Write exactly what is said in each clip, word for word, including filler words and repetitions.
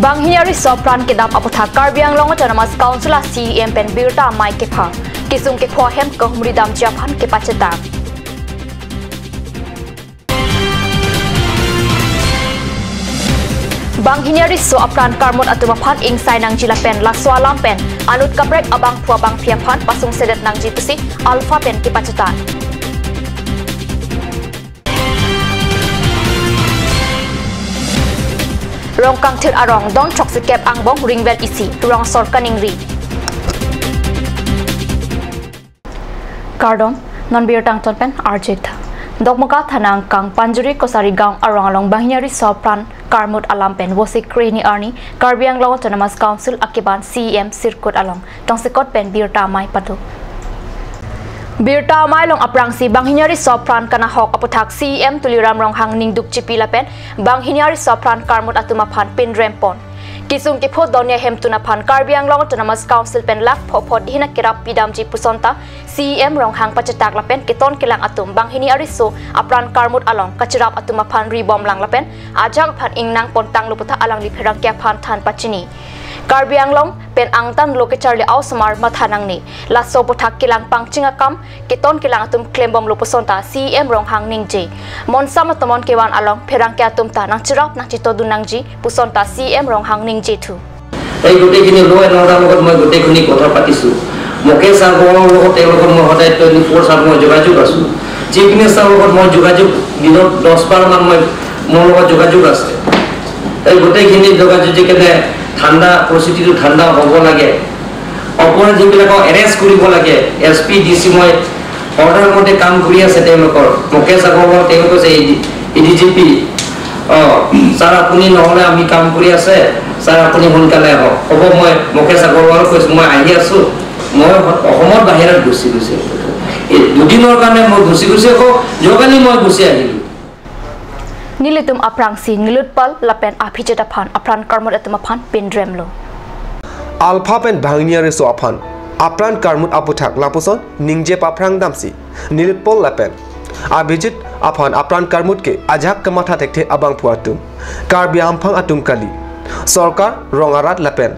Banghini ariso apran kedam aputhak Karbi Anglong Autonomous Council a CEM pen birta amei kepha. Kesung kepho ahem kehumri damji aphan kepachetak. Banghini ariso apran karmut atum aphan ingsai nangji lapen laso alam pen anut kaprek abangphu abangphi aphan pasungsedet nangji pusi Alpha pen kepachetak. Rongkangthir arong don throksi kep angbong ringvel isi, rong asor kaningri. Kardom, non birta angton pen arjit. Dokmoka thana angkang Panjuri Kosari Gaon arong along banghini ariso apran karmut alam pen Vosik krehini arni Karbi Anglong Autonomous Council akeban CEM sirkut along tongsekot pen birta amei pado. Birta amei along aphrangsi banghini ariso apran kanahok aputhak CEM Tuliram Ronghang ningduk chipi lapen banghini ariso apran karmut atum aphan pinrem pon. Kesung kepho doni ahemtun aphan Karbi Anglong Autonomous Council pen lakh pho pho dihin akerap pidamji puson ta CEM Ronghang pachetak lapen keton kelang atum banghini ariso apran karmut along kacherap atum aphan ribom lang lapen ajahak aphan ingnang pon tanglo puta alangli pherangke aphan than pachini. Karbi Anglong pen angtan lo kecharli a-osomar matha nangne. Laso aputhak kelang pangcheng akam keton kelang atum klembomlo puson ta CEM Ronghang ningje. Monsam atomon kevan along pherangke atum ta nangcherap nangchitodun nangji puson ta CEM Ronghang ningje thu. এই গোটেইখিনি ল' and order লগত মই গোটেইখিনি কথা পাতিছোঁ। মুকেশ আগৰৱালৰ লগত, তেওঁৰ লগত মই সদায় টুৱেণ্টি ফ'ৰ চাব মই যোগাযোগ আছোঁ। চিফ মিনিষ্টাৰৰ লগত মই যোগাযোগ, দিনত দহ বাৰমান মই, মোৰ লগত যোগাযোগ আছে। এই গোটেইখিনি যোগাযোগ দি কেনে ঠাণ্ডা, পৰিস্থিতিটো ঠাণ্ডা হ'ব লাগে। অপৰাধীবিলাকক এৰেষ্ট কৰিব লাগে। এছ পি, ডি চি মই অৰ্ডাৰ মতে কাম কৰি আছে তেওঁলোকৰ। মুকেশ আগৰৱাল, তেওঁ কৈছে, এ ডি জি পি, "অ, ছাৰ, আপুনি নহ'লে আমি কাম কৰি আছে, ছাৰ, আপুনি সোনকালে আহক।" "হ'ব, মই মুকেশ আগৰৱালক কৈছোঁ, মই আহি আছোঁ।" মই অসমত বাহিৰত গুচি গৈছোঁ। এই দুদিনৰ কাৰণে মই গুচি গৈছোঁ, আকৌ যোৱাকালি মই গুচি আহিলোঁ। Nelitum aphrangsi Nilutpal lapen Abhijit aphan apran karmut atum aphan pinremlo. Alpha pen banghini ariso aphan apran karmut aputhak lapuson ningje paphrang damsi Nilutpal lapen Abhijit aphan apran karmut ke ajahak kematha thekthe abangphu atum, Karbi amphang atum kali, sorkar, rong arat lapen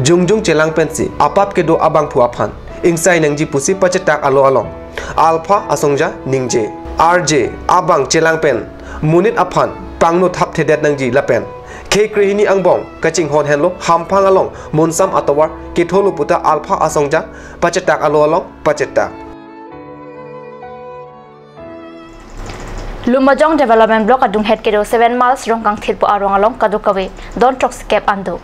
jongjong chelang pensi apap kedo abangphu aphan ingsai nangji pusi pachetak alo along Alpha asongja ningje. R J abang chelang pen monit aphan pangno thapthedet nangji lapen khei krehini angbong kachinghon henlo hamphang along monsam atovar ketholo puta Alpha asongja pachetak alo along pachetak. Lumbajong Development Block adunghet kedo seven miles Rongkangthir pu arong along kadokave don throksi kep an do.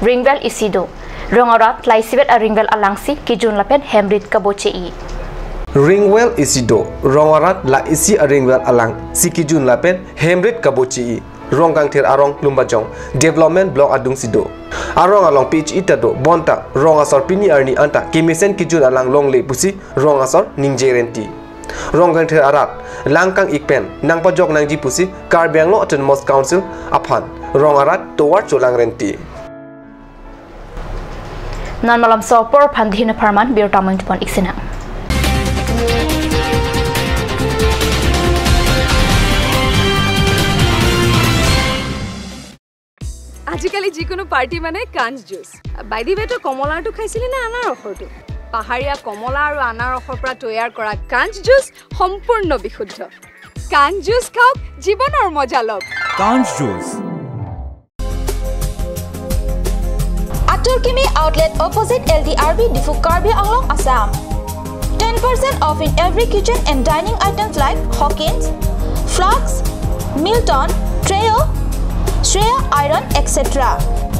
Ringwell isi do. Rong arat la isivet a ringwell alangsi kejun lapen hemrit kaboche-i. Ringwell isi do. Rong arat la isi a ringwell alangsi kejun lapen hemrit kaboche-i. Rongkangthir arong Lumbajong Development Block adungsi do. Arong along pitch ita do bonta rong asor pini arni anta kemesen kejun alang longle pusi rong asor ningje renti. Rongkangthir arat lang kang-ik pen nangpajok nangji pusi Karbi Anglong Autonomous Council aphan rong arat tovar cholang renti. Non malomso apor aphan dihina pharman birta main tupon iksinang. আজিকালি যিকোনো পাৰ্টি মানে কাঞ্চ juice. By the ৱে, তই কমলাৰটো খাইছিলি নে আনাৰসৰটো? পাহাৰীয়া কমলা আৰু আনাৰসৰ পৰা তৈয়াৰ কৰা কাঞ্চ জুচ সম্পূৰ্ণ বিশুদ্ধ। কাঞ্চ জুচ খাওক, জীৱনৰ মজা লওক। কাঞ্চ juice. Atur Kimi Outlet, opposite L D R B, Diphu, Karbi Anglong, Assam. Ten percent off in every kitchen and dining items like Hawkins, flasks, Milton, Trio, Shreya Iron, et cetera.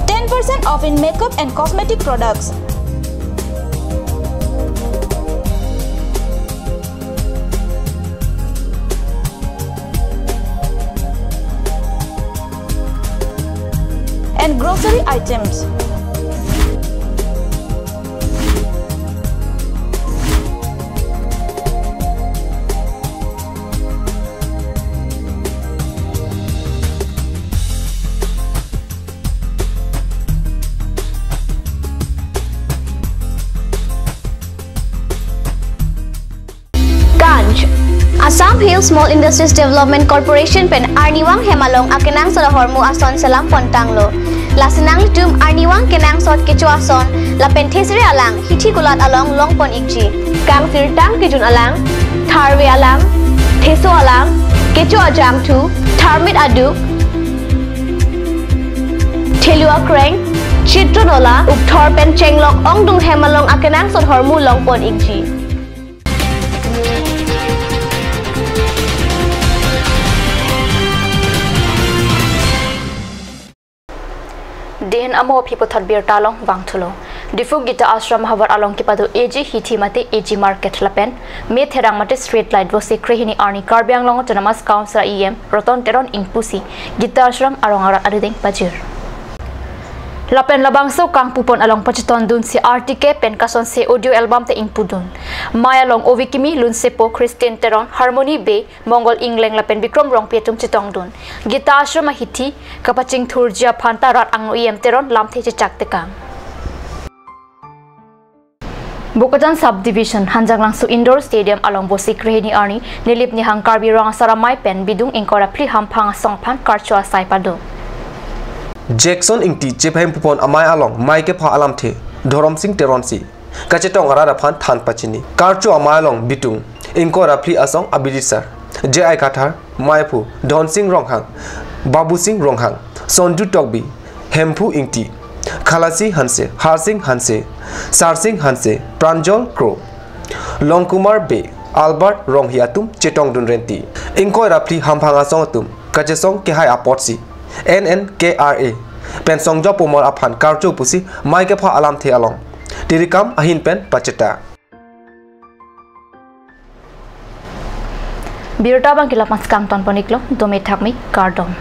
Ten percent off in makeup and cosmetic products. And grocery items. Ganj. Assam Hill Small Industries Development Corporation pen arnivang hem along akenangsot ahormu ason selam pontanglo. Lasi nanglitum arnivang kenangsot kecho ason lapen thesere alang hithi kulat along longpon ikji. Kangsirtang kejun alang, tharve alang, theso alang, kecho ajangthu, tharmit aduk, thelu akreng, chitron ola, ukthor pen chenglok ongdung hem along akenangsot ahormu longpon ikji. Dei hin amo aphi puthot birta along vangthulo. Diphu Gita Ashram ahavar along kepado A G hithi mate A G market lapen Mei Therang mate street light Vosik krehini arni Karbi Anglong Autonomous Council E M Roton Teron ingpusi Gita Ashram arong arat arideng pajir. Lapen labangso kangpupon along pachetongdunsi R T K pen kasonse audio album ta ingpudun. Mei along Ovi Kimi, Lunsepo, Christine Teron, Harmony Bey, Mongol Ingleng lapen Bikrom Rongpi atum chetongdun. Gita Ashram ahithi kapachingthurji aphanta rat angno E M Teron lamthe chechak tekang. Bokajan Subdivision, Hanjanglangso Indoor Stadium along Vosik krehini arni Nilip Nihang Karbi Rong Asar Amei pen bidung ingkoi ra phli hamphang asong aphan karcho asai pado. Jackson Ingti chepahempupon amei along mei kepha alamthe Dhorom Sing Teronsi kachetong arat aphan than pachini. Karcho amei along bidung ingkoi ra phli asong abidisar J I Kathar, meiphu Dhonsing Ronghang, Babusing Ronghang, Sonju Tokbi, Hemphu Ingti, Khalasi Hanse, Harsing Hanse, Sarsing Hanse, Pranjol Kro, Longkumar Bey, Albert Ronghi atum chetongdun renti. Ingkoi ra phli hamphang asong atum kachesong kehai apotsi N N K R A pen Songjop Umar aphan karcho pusi mei kepha alamthe along tirikam ahin pen pacheta. Birta abang ke la-an si kangtonpon iklo, dome thakme, kardom.